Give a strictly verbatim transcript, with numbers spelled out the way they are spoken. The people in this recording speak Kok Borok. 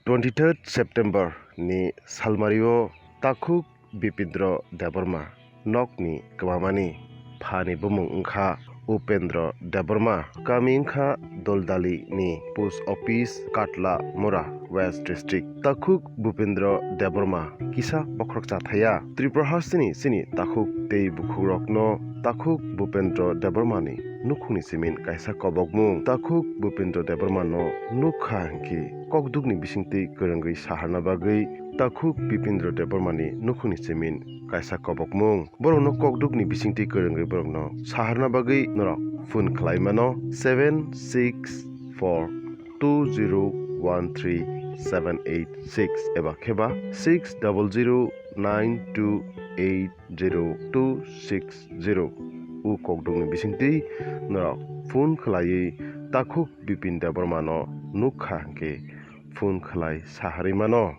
Twenty third September ni salmario takhuk Bipindra Debbarma nokni kwmamani phani bumung wngkha Upendra Debbarma, kami wngkha Doldali ni post office Katla Mura, West District. Takhuk Bupendra Debbarma kisa bokhorok chathaya. Tripura hasteni chini takhuk tei bukhukrokno takhuk Bupendra Debbarma ni nukhungni simin kaisa kobokmung. Takhuk Bupendra Debbarma no nukha hwnkhe kokdukni bisingtwi kwrwngwi saharna bagwi takhuk Bipindra Debbarma ni nukhungni simin kaisa kobokmung. Borokno kokdukni bisingtwi kwrwngwi borokno saharna bagwi norok phone khlai mano seven six four two zero one three seven eight six eba kheba six double zero nine two eight zero two six zero. O kokdukni bisingtwi norok phone khlaiwi takhuk Bipin Debbarma no nukha hwnkhe phone khlai saharwi mano.